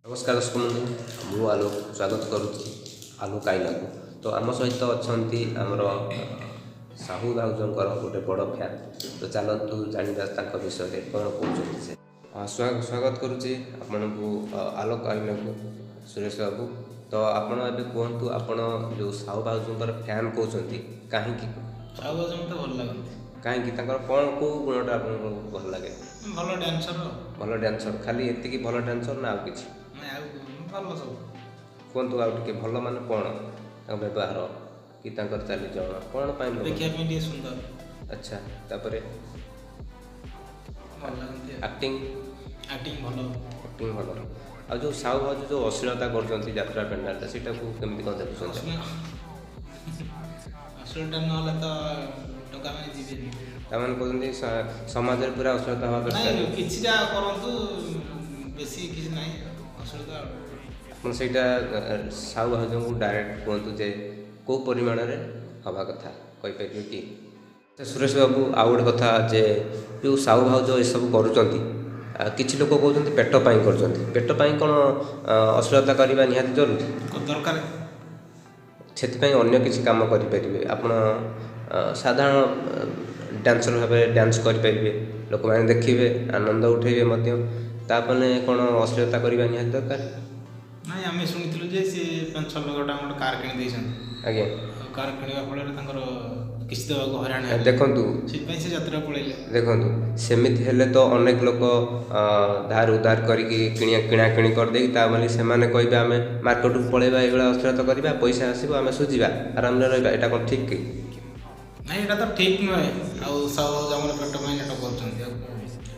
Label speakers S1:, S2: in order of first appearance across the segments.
S1: ନମସ୍କାର ଦର୍ଶକ ବନ୍ଧୁ, ମୁଁ ଆଲୋକ ସ୍ୱାଗତ କରୁଛି ଆଲୋକ ଆଇନାକୁ। ତ ଆମ ସହିତ ଅଛନ୍ତି ଆମର ସାହୁ ଭାଉଜଙ୍କର ଗୋଟେ ବଡ଼ ଫ୍ୟାନ୍। ତ ଚାଲନ୍ତୁ ଜାଣିବା ତାଙ୍କ ବିଷୟରେ କ'ଣ କହୁଛନ୍ତି ସେ। ସ୍ୱାଗତ କରୁଛି ଆପଣଙ୍କୁ ଆଲୋକ ଆଇନାକୁ ସୁରେଶ ବାବୁ। ତ ଆପଣ ଏବେ କୁହନ୍ତୁ, ଆପଣ ଯେଉଁ ସାହୁ ଭାଉଜଙ୍କର ଫ୍ୟାନ୍ କହୁଛନ୍ତି କାହିଁକି?
S2: ସାହୁ ଭାଉଜ ମୋତେ ଭଲ ଲାଗନ୍ତି।
S1: କାହିଁକି? ତାଙ୍କର କ'ଣ କେଉଁ ଗୁଣଟା ଆପଣଙ୍କୁ ଭଲ ଲାଗେ?
S2: ଭଲ ଡ୍ୟାନ୍ସର।
S1: ଭଲ ଡ୍ୟାନ୍ସର, ଖାଲି ଏତିକି ଭଲ ଡ୍ୟାନ୍ସର ନା ଆଉ କିଛି?
S2: ନାଇଁ, ଆଉ ଭଲ ସବୁ।
S1: କୁହନ୍ତୁ ଆଉ ଟିକେ, ଭଲ ମାନେ କ'ଣ? ତାଙ୍କ ବ୍ୟବହାର କି ତାଙ୍କର ଚାଲିଚଳନ କ'ଣ ପାଇଁ ଭଲ?
S2: ଦେଖିବା ପାଇଁ ଟିକେ ସୁନ୍ଦର।
S1: ଆଚ୍ଛା, ତାପରେ?
S2: ଭଲ ଲାଗନ୍ତି।
S1: ଆକ୍ଟିଂ?
S2: ଆକ୍ଟିଂ ଭଲ।
S1: ଆକ୍ଟିଂ ଭଲ। ଆଉ ଯେଉଁ ସାହୁ ଭାଉଜ ଯେଉଁ ଅଶ୍ଳୀଳତା କରୁଛନ୍ତି ଯାତ୍ରା ପେଣ୍ଡାଲରେ, ସେଇଟାକୁ କେମିତି କ'ଣ ଦେଖୁଛନ୍ତି?
S2: ଅଶ୍ଳୀଳତା ନହେଲେ ତ ଟଙ୍କା ମାନେ ଯିବେନି।
S1: ତାମାନେ କହୁଛନ୍ତି ସମାଜରେ ପୁରା ଅଶ୍ଳୀଳତା ହେବା ଦରକାର?
S2: ନାଇଁ, କିଛିଟା କରନ୍ତୁ, ବେଶୀ କିଛି ନାହିଁ ଅଶ୍ଳୀଳତା।
S1: ଆପଣ ସେଇଟା ସାହୁ ଭାଉଜଙ୍କୁ ଡାଇରେକ୍ଟ କୁହନ୍ତୁ ଯେ କେଉଁ ପରିମାଣରେ ହେବା କଥା, କହିପାରିବେ କି? ସୁରେଶ ବାବୁ, ଆଉ ଗୋଟେ କଥା ଯେ ଯେଉଁ ସାହୁ ଭାଉଜ ଏସବୁ କରୁଛନ୍ତି, କିଛି ଲୋକ କହୁଛନ୍ତି ପେଟ ପାଇଁ କରୁଛନ୍ତି। ପେଟ ପାଇଁ କ'ଣ ଅଶ୍ଳୀଳତା କରିବା ନିହାତି ଜରୁରୀ?
S2: ଦରକାର?
S1: ସେଥିପାଇଁ ଅନ୍ୟ କିଛି କାମ କରିପାରିବେ ଆପଣ। ସାଧାରଣ ଡ୍ୟାନ୍ସର ଭାବେ ଡ୍ୟାନ୍ସ କରିପାରିବେ, ଲୋକମାନେ ଦେଖିବେ, ଆନନ୍ଦ ଉଠେଇବେ ମଧ୍ୟ। ତାମାନେ କ'ଣ ଅଶ୍ଳୀଳତା କରିବା ନିହାତି ଦରକାର?
S2: ନାଇଁ, ଆମେ ଶୁଣିଥିଲୁ ଯେ ସେ 5-6 ଲକ୍ଷ ଟଙ୍କା ଗୋଟେ କାର୍ କିଣି ଦେଇଛନ୍ତି।
S1: ଆଜ୍ଞା।
S2: ଆଉ କାର୍ କିଣିବା ଫଳରେ ତାଙ୍କର କିସ୍ତି ଦେବାକୁ ହଇରାଣ ହେଲେ।
S1: ଦେଖନ୍ତୁ,
S2: ସେଥିପାଇଁ ସେ ଯାତ୍ରା ପଳେଇଲେ।
S1: ଦେଖନ୍ତୁ, ସେମିତି ହେଲେ ତ ଅନେକ ଲୋକ ଧାର ଉଧାର କରିକି କିଣାକିଣି କରିଦେଇକି, ତା ବୋଲି ସେମାନେ କହିବେ ଆମେ ମାର୍କେଟକୁ ପଳେଇବା, ଏଇଭଳିଆ ଅଶ୍ଳୀଳତା କରିବା, ପଇସା ଆସିବ ଆମେ ସୁଝିବା, ଆରାମରେ ରହିବା। ଏଇଟା କ'ଣ ଠିକ୍ କି?
S2: ନାଇଁ, ଏଇଟା ତ ଠିକ୍ ନୁହେଁ। ଆଉ ସାହୁ ଭାଉଜ ଆମର ପେଟ ପାଇଁ ନାଟକ କରୁଛନ୍ତି ଆଉ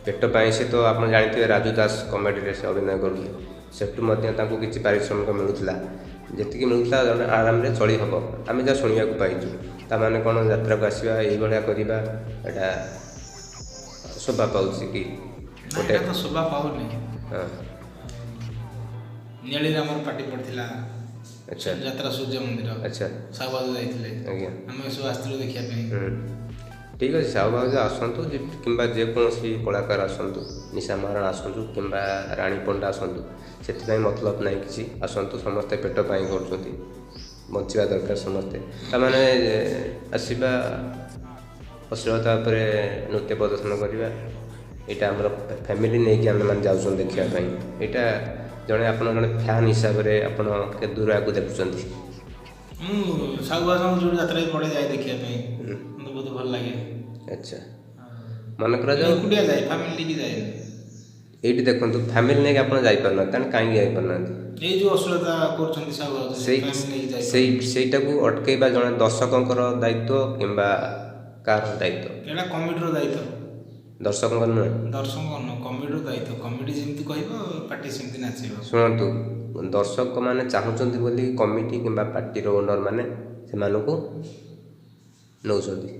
S1: ପେଟ ପାଇଁ ସେ ତ ଆପଣ ଜାଣିଥିବେ ରାଜୁ ଦାସ କମେଡ଼ିରେ ସେ ଅଭିନୟ କରୁଥିଲେ, ସେଠୁ ମଧ୍ୟ ତାଙ୍କୁ କିଛି ପାରିଶ୍ରମିକ ମିଳୁଥିଲା। ଯେତିକି ମିଳୁଥିଲା ଜଣେ ଆରାମରେ ଚଳି ହେବ, ଆମେ ଯାହା ଶୁଣିବାକୁ ପାଇଛୁ। ତାମାନେ କ'ଣ ଯାତ୍ରାକୁ ଆସିବା ଏଇଭଳିଆ କରିବା ଏଇଟା ଶୋଭା ପାଉଛି କି?
S2: ନାଇଁ,
S1: ଗୋଟେ
S2: ଏଇଟା ତ ଶୋଭା ପାଉନି।
S1: ହଁ।
S2: ନେଳିରେ ଆମର ପାର୍ଟି ପଡ଼ିଥିଲା।
S1: ଆଚ୍ଛା।
S2: ଯାତ୍ରା ସୂର୍ଯ୍ୟ ମନ୍ଦିର।
S1: ଆଚ୍ଛା।
S2: ସାହୁ ଭାଉଜ ଯାଇଥିଲେ।
S1: ଆଜ୍ଞା।
S2: ଆମେ ସବୁ ଆସିଥିଲୁ ଦେଖିବା ପାଇଁ।
S1: ଠିକ୍ ଅଛି, ସାହୁ ଭାଉଜ ଆସନ୍ତୁ କିମ୍ବା ଯେକୌଣସି କଳାକାର ଆସନ୍ତୁ, ନିଶା ମହାରଣା ଆସନ୍ତୁ କିମ୍ବା ରାଣୀ ପଣ୍ଡା ଆସନ୍ତୁ, ସେଥିପାଇଁ ମତଲବ ନାହିଁ କିଛି। ଆସନ୍ତୁ, ସମସ୍ତେ ପେଟ ପାଇଁ କରୁଛନ୍ତି, ବଞ୍ଚିବା ଦରକାର ସମସ୍ତେ। ତାମାନେ ଆସିବା ଅଶ୍ଳୀଳତା ଉପରେ ନୃତ୍ୟ ପ୍ରଦର୍ଶନ କରିବା, ଏଇଟା ଆମର ଫ୍ୟାମିଲି ନେଇକି ଆମେମାନେ ଯାଉଛନ୍ତି ଦେଖିବା ପାଇଁ। ଏଇଟା ଜଣେ ଆପଣ ଜଣେ ଫ୍ୟାନ୍ ହିସାବରେ ଆପଣ କେତେ ଦୂର ଆଗକୁ ଦେଖୁଛନ୍ତି?
S2: ମୁଁ ସାହୁ ଭାଉଜଙ୍କ ଯୋଉଠି ଯାତ୍ରା ବି ପଡ଼େ ଯାଏ ଦେଖିବା ପାଇଁ, ମୋତେ ବହୁତ ଭଲ ଲାଗେ।
S1: ଆଚ୍ଛା, ମନେ କରାଯାଉ
S2: ଏକୁଟିଆ ଯାଏ, ଫ୍ୟାମିଲି ନେଇକି ଯାଏନି।
S1: ଏଇଠି ଦେଖନ୍ତୁ, ଫ୍ୟାମିଲି ନେଇକି ଆପଣ ଯାଇପାରୁନାହାନ୍ତି, ତାହେଲେ କାହିଁକି ଯାଇପାରୁନାହାନ୍ତି?
S2: ଏଇ ଯୋଉ ଅଶ୍ଳୀଳତା କରୁଛନ୍ତି ସାହୁ ଭାଉଜ,
S1: ସେଇ
S2: ଫ୍ୟାମିଲି ନେଇକି ଯାଇ
S1: ସେଇଟାକୁ ଅଟକେଇବା ଜଣେ ଦର୍ଶକଙ୍କର ଦାୟିତ୍ୱ କିମ୍ବା କାହାର ଦାୟିତ୍ୱ?
S2: ଏଇଟା କମିଟିର ଦାୟିତ୍ୱ।
S1: ଦର୍ଶକଙ୍କର ନୁହେଁ?
S2: ଦର୍ଶକ ନୁହଁ, କମିଟିର ଦାୟିତ୍ୱ। କମିଟି ଯେମିତି କହିବ ପାର୍ଟି ସେମିତି ନାଚିବ।
S1: ଶୁଣନ୍ତୁ, ଦର୍ଶକମାନେ ଚାହୁଁଛନ୍ତି ବୋଲି କମିଟି କିମ୍ବା ପାର୍ଟିର ଓନର୍ ମାନେ ସେମାନଙ୍କୁ ନେଉଛନ୍ତି।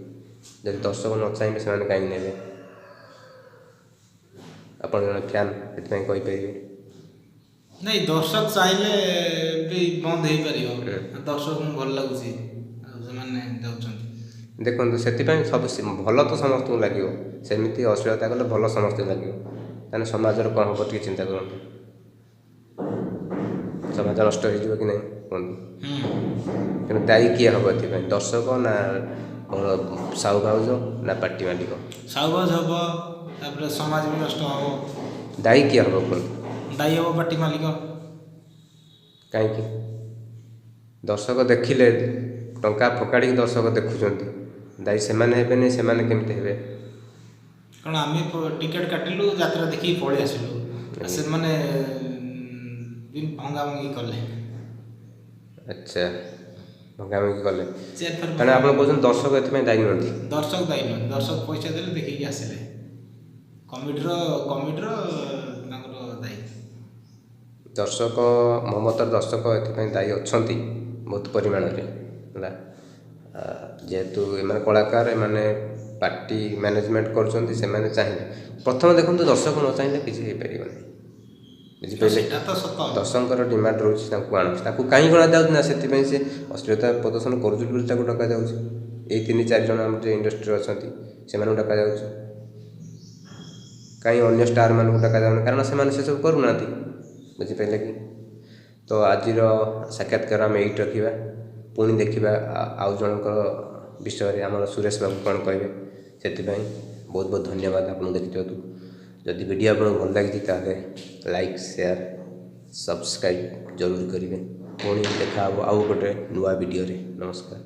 S1: ଯଦି ଦର୍ଶକ ନ ଚାହିଁବେ ସେମାନେ କାହିଁକି ନେବେ? ଆପଣ ଜଣେ ଫ୍ୟାନ୍, ସେଥିପାଇଁ କହିପାରିବେ।
S2: ନାଇଁ, ଦର୍ଶକ ଚାହିଁଲେ ବି ବନ୍ଦ ହେଇପାରିବ। ଦର୍ଶକଙ୍କୁ ଭଲ ଲାଗୁଛି ଆଉ ସେମାନେ ଯାଉଛନ୍ତି।
S1: ଦେଖନ୍ତୁ, ସେଥିପାଇଁ ସବୁ ଭଲ ତ ସମସ୍ତଙ୍କୁ ଲାଗିବ। ସେମିତି ଅଶ୍ଳୀଳତା କଲେ ଭଲ ସମସ୍ତଙ୍କୁ ଲାଗିବ, ତାହେଲେ ସମାଜର କ'ଣ ହେବ ଟିକେ ଚିନ୍ତା କରନ୍ତୁ। ସମାଜ ନଷ୍ଟ ହେଇଯିବ କି ନାହିଁ କୁହନ୍ତୁ?
S2: ହୁଁ।
S1: ତେଣୁ ଦାୟୀ କିଏ ହେବ ଏଥିପାଇଁ, ଦର୍ଶକ ନା ସାହୁ ଭାଉଜ ନା ପାର୍ଟି ମାଲିକ?
S2: ସାହୁ ଭାଉଜ ହବ, ତାପରେ ସମାଜ ବି ନଷ୍ଟ ହବ।
S1: ଦାୟୀ କିଏ ହେବ କୁହନ୍ତୁ?
S2: ଦାୟୀ ହବ ପାର୍ଟି ମାଲିକ।
S1: କାହିଁକି? ଦର୍ଶକ ଦେଖିଲେ, ଟଙ୍କା ଫୋକାଡ଼ିକି ଦର୍ଶକ ଦେଖୁଛନ୍ତି, ଦାୟୀ ସେମାନେ ହେବେନି, ସେମାନେ କେମିତି ହେବେ?
S2: କାରଣ ଆମେ ଟିକେଟ୍ କାଟିଲୁ, ଯାତ୍ରା ଦେଖିକି ପଳେଇ ଆସିଲୁ, ଆଉ ସେମାନେ ବି ଭଙ୍ଗା ଭଙ୍ଗି କଲେ।
S1: ଆଚ୍ଛା, ଭଙ୍ଗାଭଙ୍ଗି କଲେ।
S2: Chair fair.
S1: ତାହେଲେ ଆପଣ କହୁଛନ୍ତି ଦର୍ଶକ ଏଥିପାଇଁ ଦାୟୀ ନୁହନ୍ତି?
S2: ଦର୍ଶକ ଦାୟୀ ନୁହନ୍ତି। ଦର୍ଶକ ପଇସା ଦେଲେ, ଦେଖିକି ଆସିଲେ। କମିଟିର ତାଙ୍କର ଦାୟୀ।
S1: ଦର୍ଶକ, ମୋ ମତରେ ଦର୍ଶକ ଏଥିପାଇଁ ଦାୟୀ ଅଛନ୍ତି ବହୁତ ପରିମାଣରେ। ହେଲା, ଯେହେତୁ ଏମାନେ କଳାକାର, ଏମାନେ ପାର୍ଟି ମ୍ୟାନେଜମେଣ୍ଟ କରୁଛନ୍ତି, ସେମାନେ ଚାହିଁଲେ ପ୍ରଥମେ, ଦେଖନ୍ତୁ, ଦର୍ଶକ ନ ଚାହିଁଲେ କିଛି ହେଇପାରିବନି, ବୁଝିପାରିଲେ?
S2: ସେଇଟା ତ ସତ।
S1: ଦର୍ଶକଙ୍କର ଡିମାଣ୍ଡ ରହୁଛି, ତାଙ୍କୁ ଆଣୁଛି। ତାକୁ କାହିଁ ଅଣାଯାଉଛି ନା ସେଥିପାଇଁ ସେ ଅଶ୍ଳୀଳତା ପ୍ରଦର୍ଶନ କରୁଛି ବୋଲି ତାକୁ ଡକାଯାଉଛି। ଏଇ 3-4 ଜଣ ଆମର ଯେଉଁ ଇଣ୍ଡଷ୍ଟ୍ରିରେ ଅଛନ୍ତି ସେମାନଙ୍କୁ ଡକାଯାଉଛି। କାହିଁ ଅନ୍ୟ ଷ୍ଟାରମାନଙ୍କୁ ଡକାଯାଉନି? କାରଣ ସେମାନେ ସେସବୁ କରୁନାହାନ୍ତି। ବୁଝିପାରିଲେ କି? ତ ଆଜିର ସାକ୍ଷାତକାର ଆମେ ଏଇଠି ରଖିବା। ପୁଣି ଦେଖିବା ଆଉ ଜଣଙ୍କର ବିଷୟରେ ଆମର ସୁରେଶ ବାବୁ କ'ଣ କହିବେ। ସେଥିପାଇଁ ବହୁତ ବହୁତ ଧନ୍ୟବାଦ ଆପଣଙ୍କୁ ଦେଖିଥିବାରୁ। ଯଦି ଭିଡ଼ିଓ ଆପଣଙ୍କୁ ଭଲ ଲାଗିଛି ତାହେଲେ ଲାଇକ୍, ସେୟାର, ସବସ୍କ୍ରାଇବ୍ ଜରୁର କରିବେ। ପୁଣି ଦେଖା ହେବ ଆଉ ଗୋଟେ ନୂଆ ଭିଡ଼ିଓରେ। ନମସ୍କାର।